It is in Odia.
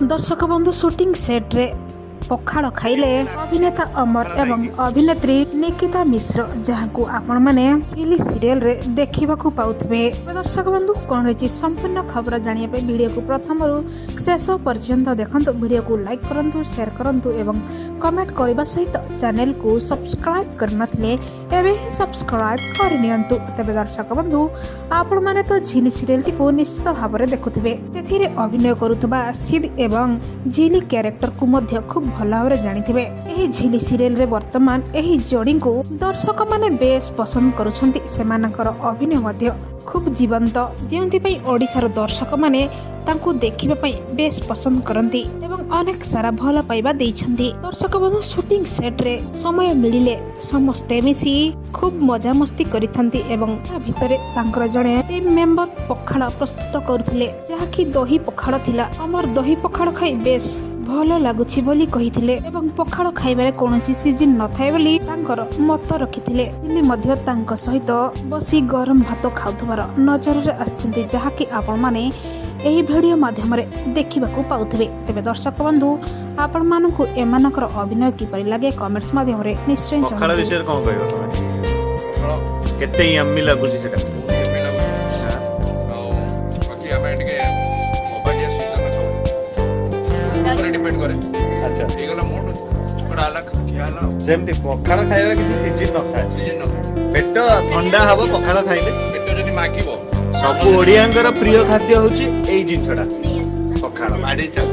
ଦର୍ଶକ ବନ୍ଧୁ, ସୁଟିଂ ସେଟ୍ରେ ପଖାଳ ଖାଇଲେ ଅଭିନେତା ଅମର ଏବଂ ଅଭିନେତ୍ରୀ ନିକିତା ମିଶ୍ର, ଯାହାକୁ ଆପଣମାନେ ଝିଲି ସିରିଏଲରେ ଦେଖିବାକୁ ପାଉଥିବେ। ଦର୍ଶକ ବନ୍ଧୁ, କ'ଣ ରହିଛି ସମ୍ପୂର୍ଣ୍ଣ ଖବର ଜାଣିବା ପାଇଁ ଭିଡ଼ିଓକୁ ପ୍ରଥମରୁ ଶେଷ ପର୍ଯ୍ୟନ୍ତ ଦେଖନ୍ତୁ। ଭିଡ଼ିଓକୁ ଲାଇକ୍ କରନ୍ତୁ, ସେୟାର କରନ୍ତୁ ଏବଂ କମେଣ୍ଟ କରିବା ସହିତ ଚ୍ୟାନେଲକୁ ସବସ୍କ୍ରାଇବ୍ କରିନଥିଲେ ଏବେ ହିଁ ସବସ୍କ୍ରାଇବ୍ କରିନିଅନ୍ତୁ। ତେବେ ଦର୍ଶକ ବନ୍ଧୁ, ଆପଣମାନେ ତ ଝିଲି ସିରିଏଲଟିକୁ ନିଶ୍ଚିତ ଭାବରେ ଦେଖୁଥିବେ। ସେଥିରେ ଅଭିନୟ କରୁଥିବା ସିଦ୍ ଏବଂ ଝିଲି କ୍ୟାରେକ୍ଟରକୁ ମଧ୍ୟ ଖୁବ୍ ଭଲ ଭାବରେ ଜାଣିଥିବେ। ଏହି ଝିଲି ସିରିଏଲରେ ବର୍ତ୍ତମାନ ଏହି ଯୋଡ଼ିଙ୍କୁ ଦର୍ଶକମାନେ ବେଶ ପସନ୍ଦ କରୁଛନ୍ତି। ସେମାନଙ୍କର ଅଭିନୟ ମଧ୍ୟ ଖୁବ୍ ଜୀବନ୍ତ, ଯେଉଁଥିପାଇଁ ଓଡ଼ିଶାର ଦର୍ଶକମାନେ ତାଙ୍କୁ ଦେଖିବା ପାଇଁ ବେଶ ପସନ୍ଦ କରନ୍ତି ଏବଂ ଅନେକ ସାରା ଭଲ ପାଇବା ଦେଇଛନ୍ତି। ଦର୍ଶକ ବନ୍ଧୁ, ସୁଟିଂ ସେଟ୍ରେ ସମୟ ମିଳିଲେ ସମସ୍ତେ ମିଶି ଖୁବ୍ ମଜାମସ୍ତି କରିଥାନ୍ତି ଏବଂ ତା ଭିତରେ ତାଙ୍କର ଜଣେ ଟିମ୍ ମେମ୍ବର ପଖାଳ ପ୍ରସ୍ତୁତ କରୁଥିଲେ, ଯାହାକି ଦହି ପଖାଳ ଥିଲା। ଅମର ଦହି ପଖାଳ ଖାଇ ବେଶ ଭଲ ଲାଗୁଛି ବୋଲି କହିଥିଲେ ଏବଂ ପଖାଳ ଖାଇବାରେ କୌଣସି ସିଜିନ୍ ନଥାଏ ବୋଲି ତାଙ୍କର ମତ ରଖିଥିଲେ। ଝିଲି ମଧ୍ୟ ତାଙ୍କ ସହିତ ବସି ଗରମ ଭାତ ଖାଉଥିବାର ନଜରରେ ଆସିଛନ୍ତି, ଯାହାକି ଆପଣମାନେ ଏହି ଭିଡ଼ିଓ ମାଧ୍ୟମରେ ଦେଖିବାକୁ ପାଉଥିବେ। ତେବେ ଦର୍ଶକ ବନ୍ଧୁ, ଆପଣମାନଙ୍କୁ ଏମାନଙ୍କର ଅଭିନୟ କିପରି ଲାଗେ, କମେଣ୍ଟସ୍ ମାଧ୍ୟମରେ ନିଶ୍ଚୟ ପଖାଳ ଜଣାନ୍ତୁ। ବିଷୟରେ କଣ କହିବ ତମେ? କେତେ ୟମ୍ମି ଲାଗୁଛି ସେଟା? ବହୁତ ୟମ୍ମି ଲାଗୁଛି। ଆଉ ବାକି ଆମେ ଟିକେ ଅବାଗିଆ ସିଜନରେ ଖାଉଛୁ, ଉପରେ ଡିପେଣ୍ଡ କରେ। ହେଇଗଲା ମୋଟ ଗୋଟେ ହେଲା, ଖିଆ ହେଲା ଆଉ। ସେମିତି ପଖାଳ ଖାଇବାର କିଛି ସିଜିନ୍ ନଥାଏ। ସିଜନ ନଥାଏ। ପେଟ ଥଣ୍ଡା ହବ ପଖାଳ ଖାଇଲେ। ପେଟ ଯଦି ମାଗିବ। ସବୁ ଓଡିଆଙ୍କର ପ୍ରିୟ ଖାଦ୍ୟ ହଉଛି ଏଇ ଜିନିଷଟା, ପଖାଳ। ମାଡ଼ି ଚାଲ।